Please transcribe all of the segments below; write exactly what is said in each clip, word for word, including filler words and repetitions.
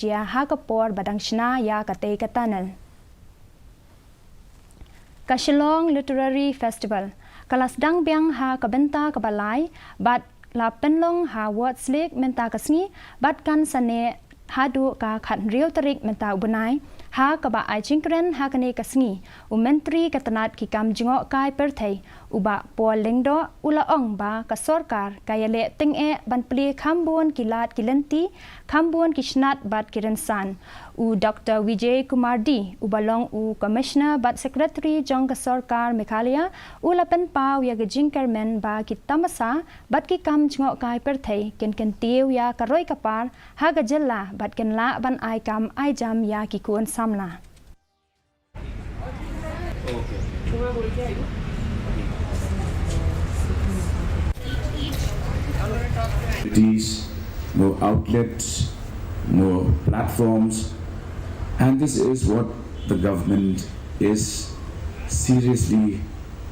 jia ha ka por ba dang shna ïa katei ka tunnel. Ka Shillong Literary Festival ka la sdang biang ha ka bynta kaba lai bad la pynlong ha Ward's Lake mynta ka sngi bad kan sa neh haduh ka khathynriew tarik mynta u bnai. Ha kaba ai jingkren ha kane ka sngi, u Myntri ka tnat ki kam jngohkai pyrthei, u Bah Paul Lyngdoh, u la ong ba ka sorkar ka ïaleh tyngeh ban plie kham bun ki lad ki lynti, kham bun ki shnat bad ki rynsan. U Doctor Vijay Kumar D, uba long u Commissioner bad Secretary jong ka sorkar Meghalaya, u la pynpaw ïa ka jingkyrmen ba ki tamasa bad ki kam jngohkai pyrthei kin kyntiew ïa ka roi ka par ha ka jylla bad kin lah ban ai kam ai jam ïa ki khun samla. Opportunities, more outlets, more platforms, and this is what the government is seriously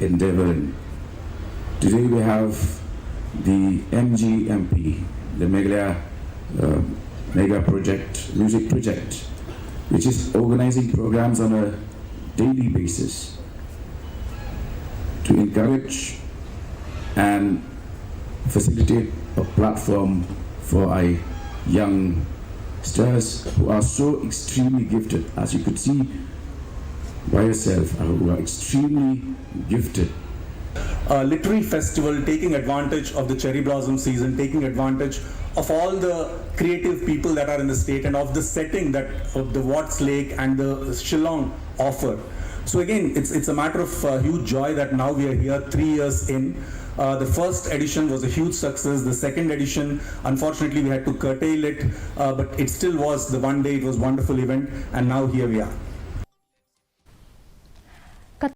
endeavoring. Today we have the M G M P, the Meghalaya uh, Mega Project, Music Project, which is organizing programs on a daily basis to encourage and facilitate a platform for our youngsters who are so extremely gifted, as you could see by yourself, uh, who are extremely gifted. A literary festival taking advantage of the cherry blossom season, taking advantage of all the creative people that are in the state and of the setting that uh, the Ward's Lake and the Shillong offer. So again, it's it's a matter of uh, huge joy that now we are here three years in. Uh, the first edition was a huge success. The second edition, unfortunately, we had to curtail it, uh, but it still was the one day. It was a wonderful event, and now here we are.